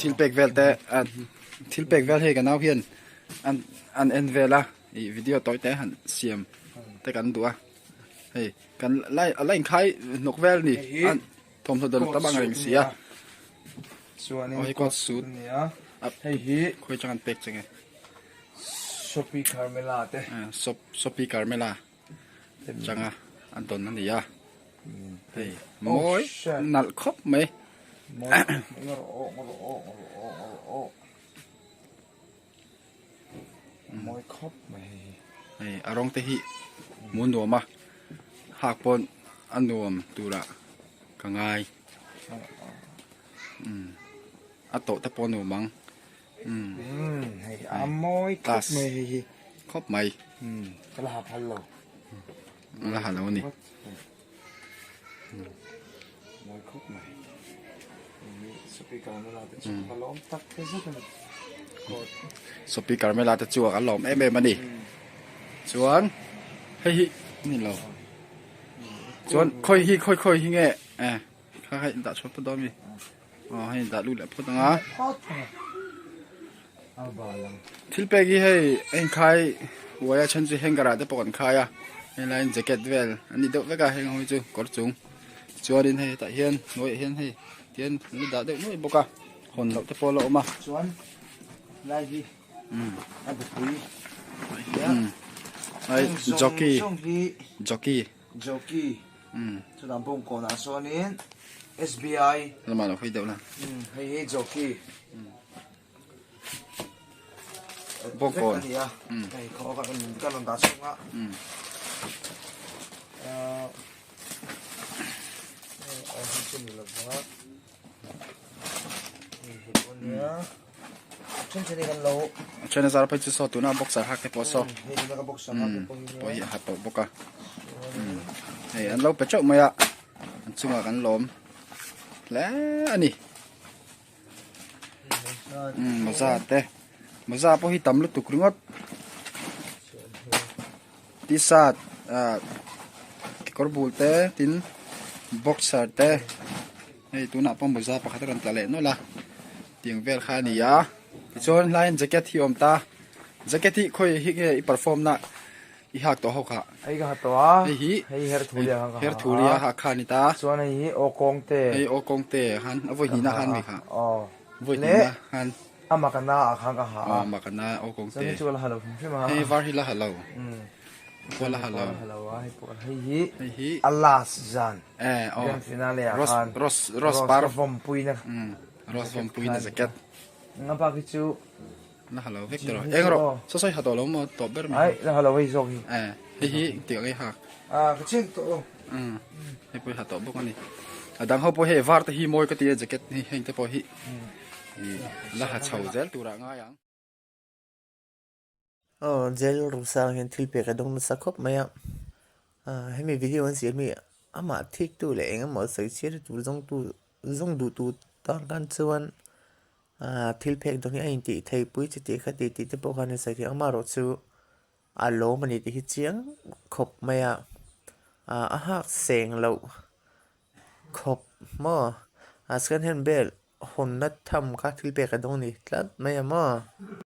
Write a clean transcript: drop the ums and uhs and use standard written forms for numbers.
Thil pek vel te thil pek vel hei ka nau hian an an en vel a ih video tawi te han siam te kan duh a hei kan lai a la inkhai hnawk vel a ni a thawmhnaw dawr tam ang reng si a chuanin aw hei coat suit a ni a hei hi khawi atang an pek che nge Sophie Carmela te Sophie Carmela changa a dawn a ni a hei mawi nalh khawp mai mawi khawp mai hei a rawng te hi hmuh nuam a hak pawn a nuam turah ka ngai a tawh te pawh a nuam ang. Umm hei a mawi khawp mai hei hi khawp mai umm ka la ha phal lo la ha lo a ni mawi khawp mai Sophie Carmela te chu ka lawm tak te zet a ni Sophie Carmela te chu a lawm em em a ni chuan hei hi ni lo chuan khawi hi khawi khawi hi nge eh kha kha in dah chhuak ta dawn mi Aw hei dah lut leh phawt ang a. Thil pek hi hei a inkhai uai a then chu hanger ah te pawh kan khai a hei laiin jacket vel an ni deuh vek a heng ho hi chu kawr chung chuanin hei hetah hian hnuaiah hian hei tihian an la dah deuh nuai bawk a hawn loh te pawh a la awm a. Chuan lai hi a bupui ai jockey jockey Jockey chutah bawngkawnah sawnin SBI lamah lo hawi deuh la hei hi Jockey bawngkawn a ni a hei khaw ka ka rawn dah chhung a hei hi chu ni lova hei hi pawh nia then then hi kan lo a then a zar phei chu saw tuna boxer hak te pawh saw hei tuna ka boxer hak te pawh hi pawh hi a ha tawh bawk a hei an lo pe teuh mai a an chungah kan lawm hle a ni mawza te mawza pawh hi tam lutuk ringawt t-shirt ah kekawr bul te tin boxer te hei tunah pawh mawza pakhat a rawn tla leh nawlh a tiang vel kha a ni a tichuan hlaiin jacket hi a awm ta jacket hi khawi hi nge i perform na i hak tawh ho kha hei ka ha tawh a hei hi hei her thulia kha ka her thulia ha kha ni ta chuan hei hi aw kawng te hei aw kawng te han a vawi hnihna han mi kha aw vawi hnihna han A makana ah khan ka ha a. A makana aw kawng te. Chuan hei chu ka la ha lo hrim hrim a. Hei var hi la ha lo. Pawh la ha lo. La ha lo a hei pawh hei hi. Hei hi. A last zan. Eh aw. Grand finale ah khan. Rose rose rose par. Rose vawmpui na. Rose vawmpui na jacket. Nga bak hi chu. La ha lo vek tawh. Eng rawh. Saw sawi ha tawh lo maw tawp ber mai. Ai la ha lo hei zawk hi. Eh hei hi tih ang ei hak. Ah ka cheng tawh lo. Hei pawh hi ha tawh bawk a ni. A dang ho pawh hei var te hi mawi ka ti a jacket hi heng te pawh hi. La ha chho zel turah ngai ang. Aw jail rungsang hian thil pek a dawng nasa khawp mai a ah hemi video an siam hi amah thik tu leh eng emaw sawi chhiat tur zawng tu zawng duh tu tan khan chuan ah thil phek dawng hi a intih theih pui chi tih kha tih tih te pawh khan an sawi thei ang amaherawhchu a lawm a ni tih hi chiang khawp mai a ah a hak seng loh khawp maw ah second hand bel hawnna tham kha thil pek a dawng ni tlat mai a maw.